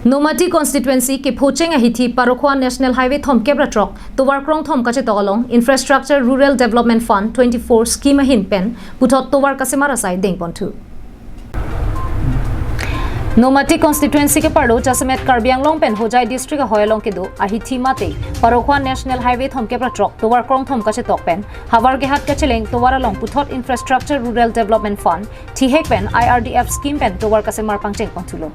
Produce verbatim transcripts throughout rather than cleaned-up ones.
Nomati constituency kephocheng ahithi Parokhowa National Highway thomkep ra throk tovar krongthom kachetok along Infrastructure Rural Development Fund twenty-four scheme ahin pen puthot tovar kasemar asai dengponthu. Nomati constituency keparlo jasemet Karbi Anglong pen Hojai district ahoi along kedo ahithi mate Parokhowa National Highway thomkep ra throk tovar krongthom kachetok pen havar kehat kacheleng tovar along puthot Infrastructure Rural Development Fund thihek pen I R D F scheme pen tovar kasemar pangchengponthulo.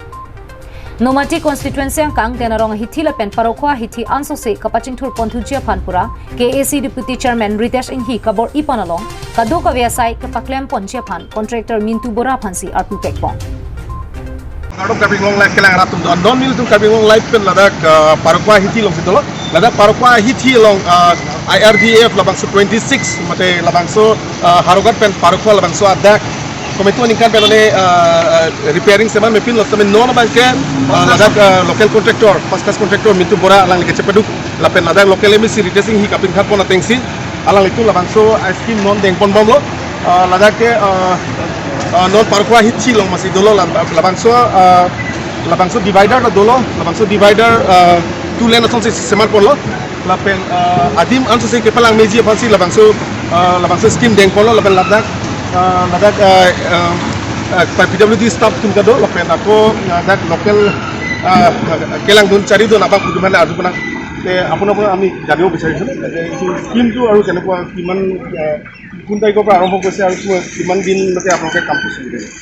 Nomati constituency angkang Denarong ahithi lapen Parokhowa ahithi ansose kapachingthurponthuji aphan pura K A C Deputy Chairman Ritesh Enghi kabor-ipon along kadokave asai kepaklemponji aphan contractor Mintu Bora aphansi arpupekpon. Part of Karbi Anglong Live kelang arat atum do. Non nelitum Karbi Anglong Live pen ladak, uh, Parokhowa ahithi along si dolo. Ladak Parokhowa ahithi along, uh, I R D F labangso twenty-six, mate labangso, uh, Howraghat pen Parokhowa labangso adak kometu aningkan pen one, uh, uh, repairing seman mepinlo, tame non abangke, uh, ladak, uh, local contractor, first class contractor Mintu Bora alangli kachepaduk lapen ladak local M A C Ritesh Enghi kapinkhatpon atengsi alanglitum labangso, uh, scheme non dengponbomlo. Uh, ladak ke, uh, uh, non Parokhowa ahithi along masi dolo lab-, labangso, uh, labangso divider ta dolo, labangso divider, uh, two lane asonsi semarponlo. Lapen, uh, adim ansose kepalangmeji aphansi labangso, uh, labangso scheme dengponlo lapen ladak, uh, ladak, uh, uh, uh, P W D staff atum ta do lapen ako, uh, ladak local, uh, kelangdun charidun abang kuduman arju puna. Te apun apun ami janibo bichariso. Te ei scheme tu aru kenekua kiman, uh, কোন তাৰিখৰ পৰা আৰম্ভ কৰিছে আৰু কিমান দিনলৈকে আপোনালোকে কামটো চলি থাকিব?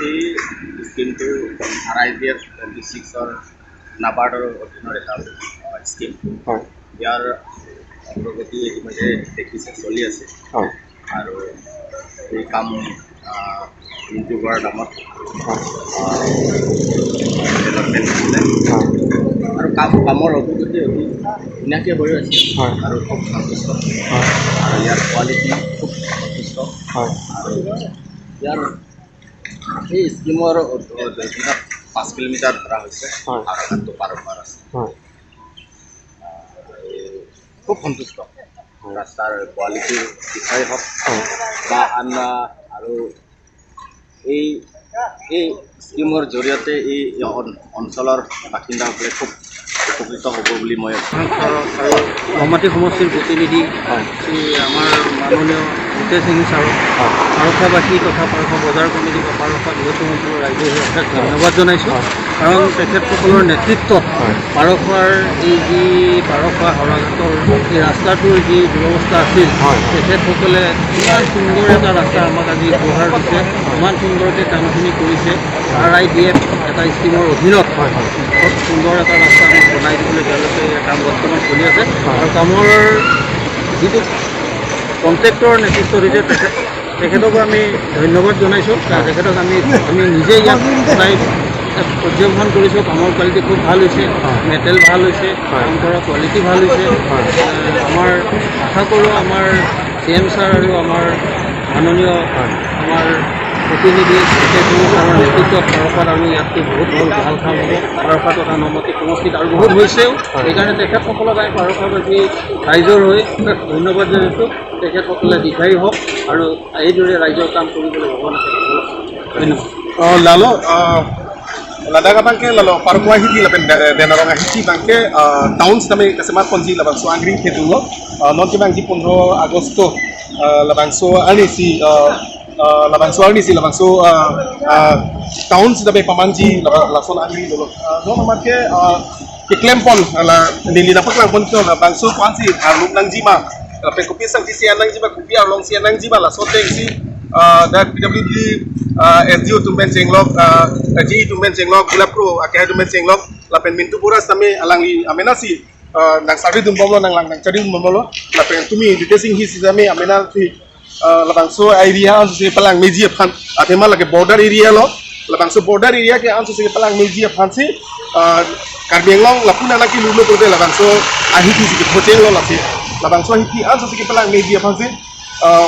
এই স্কিমটো R I D F twenty ছিক্সৰ নাবাৰ্ডৰ অধীনৰ এটা স্কিম। হয়। ইয়াৰ অগ্ৰগতি ইতিমধ্যে দেখিছে, চলি আছে। হয়। আৰু এই কাম, আহ, মিণ্টু বৰাৰ নামত, হয়। আহ, ডেভেলপমেণ্ট আছিলে। হয়। আৰু কাম, কামৰ অগ্ৰগতি অতি ধুনীয়াকৈ হৈ আছে। হয়। আৰু খুব সন্তুষ্ট। হয়। আৰু ইয়াৰ কোৱালিটি খুব সন্তুষ্ট। হয়। আৰু ইয়াৰ এই স্কিমৰ অধীনত পাঁচ কিলোমিটাৰ ধৰা হৈছে। হয়। আৰু তাতকৈ পাৰ হোৱাৰ আছে। হয়। খুব সন্তুষ্ট। হয়। ৰাস্তাৰ কোৱালিটিৰ বিষয়ে হওক, হয়। বা আন, আহ, আৰু এই, এই স্কিমৰ জৰিয়তে এই অন-, অঞ্চলৰ বাসিন্দাসকলে খুব উপকৃত হ'ব বুলি মই আৰু, আৰু নমাটি সমষ্টিৰ প্ৰতিনিধি, হয়। শ্ৰী আমাৰ মাননীয় ভূপেশ সিং ছাৰক, হয়। পাৰখাবাসী তথা পাৰখা বজাৰ কমিটি বা পাৰখা বৃহত্তম অঞ্চলৰ ৰাইজে অশেষ, হয়। ধন্যবাদ জনাইছোঁ। হয়। কাৰণ তেখেতসকলৰ নেতৃত্বত, হয়। পাৰখোৱাৰ এই যি পাৰখোৱা হৰাঘাটৰ এই ৰাস্তাটোৰ যি দুৰৱস্থা আছিল, হয়, হয়। তেখেতসকলে ইমান সুন্দৰ এটা ৰাস্তা আমাক আজি উপহাৰ দিছে, ইমান সুন্দৰকৈ কামখিনি কৰিছে। আৰ আই ডি এফ এটা স্কিমৰ অধীনত, হয়, হয়। খুব সুন্দৰ এটা ৰাস্তা আমাক বনাই দিবলৈ তেওঁলোকে এই কাম বৰ্তমান চলি আছে। হয়। আৰু কামৰ যিটো কণ্ট্ৰেক্টৰৰ নেতৃত্ব দিছে তেখেত তেখেতকো আমি ধন্যবাদ জনাইছোঁ। হয়। তেখেতক আমি, আমি নিজে ইয়াত সদায় পৰ্যবেক্ষণ কৰিছোঁ, কামৰ কোৱালিটি খুব ভাল হৈছে, হয়। মেটেল ভাল হৈছে, হয়। কাম কৰা কোৱালিটি ভাল হৈছে। হয়। এ, আমাৰ আশা কৰোঁ আমাৰ চি এম ছাৰ আৰু আমাৰ মাননীয়, হয়। আমাৰ প্ৰতিনিধি কে পি ছাৰৰ নেতৃত্বত সৰকাৰত আৰু ইয়াতকৈ বহুত বহুত ভাল কাম হ'ব। সৰকাৰত তথা নমাটি সমষ্টিত আৰু বহুত হৈছেও। হয়। সেইকাৰণে তেখেতসকলক আমি সৰকাৰবাসী ৰাইজৰ হৈ ধন্যবাদ জনাইছোঁ। তেখেতসকলে দীৰ্ঘায়ু হওক আৰু এইদৰে ৰাইজৰ কাম কৰিবলৈ ভগৱানে তেখেতসকলক ধন্যবাদ। Oh, lalo, ah, ladak abangke lalo Parokhowa ahithi lapen De-, Denarong ahithi abangke, ah, town sitame kasemarponji labangso angri kedo lo, ah, non kevangji pondro Agosto, ah, labangso arnisi, ah, ah, labangso arnisi, labangso, ah, ah, town sitame pamangji laba-, lason angri dolo. Ah, non abangke, ah, keklempon, ala neli nangpaklangpon ke labangso ko-ansi arlum nangjima, lapen kopi asangti si-an nangjima, kopi arlong si-an nangjima, laso atengsi, ah, dak P W D, ah, S D O atum pen chenglok, ah, G E atum pen chenglok, Gulap Kro akehai atum pen chenglok, lapen Mintu Bora sitame alangli amenasi, ah, nang survey dunbomlo, nang lang nang chari dunbomlo, lapen tumi Ritesh Enghi sitame amenasi, ah, labangso area ansose palangmeji aphan, athema lake border area lo, labangso border area ke ansose palangmeji aphansi, ah, Karbi Anglong lapu nana ke lulo kode labangso ahithi si kephochenglo lasi, labangso ahithi ansose palangmeji aphansi, ah,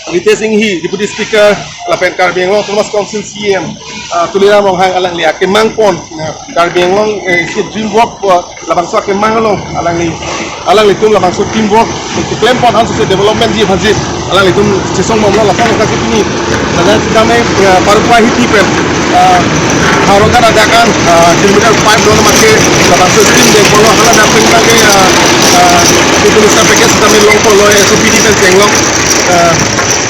Ritesh Enghi, Deputy Speaker, lapen Karbi Anglong Autonomous Council C E M, ah, Tuliram Ronghang alangli akemangpon, ah, Karbi Anglong, eh, si DreamWorks, ah, labangso akemang along alangli, alanglitum labangso DreamWorks keklempon ansose developmentji aphansi, Alanglitum chesong bomlo lapen adak ke pini. Ladak kami, eh, Parkwa Hithi pen, eh, Howraghat adak an, eh, kilometer five do amat ke labangso stream dengponlo, hala dak pen ke, eh, eh, Chief Minister package kami longponlo, S O P D pen chenglok. Eh,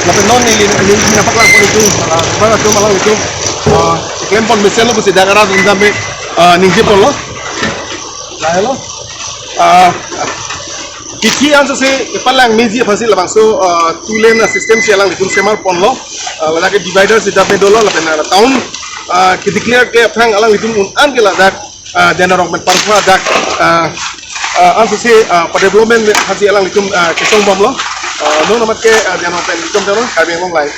lapen non neli, neli nangpaklang pon itum, eh, para atum alanglitum, eh, klempon mesenlo pusi dak arat atum kami, eh, ningjeponlo. Lahelo. Eh, Hithi ansose kepalang meji aphansi labangso, ah, two lane a system si alanglitum semarponlo. Ah, ladak ke divider si dak dolo lapen, ah, town, ah, ke declare ke aphrang alanglitum un-an ke ladak, ah, Dena Rong pen Parkwa dak, ah, ah, ansose, ah, pa development aphansi alanglitum, ah, chesong bomlo. Ah, non amat ke, ah, Dena Rong pen Litom Teron, Karbi Anglong Live.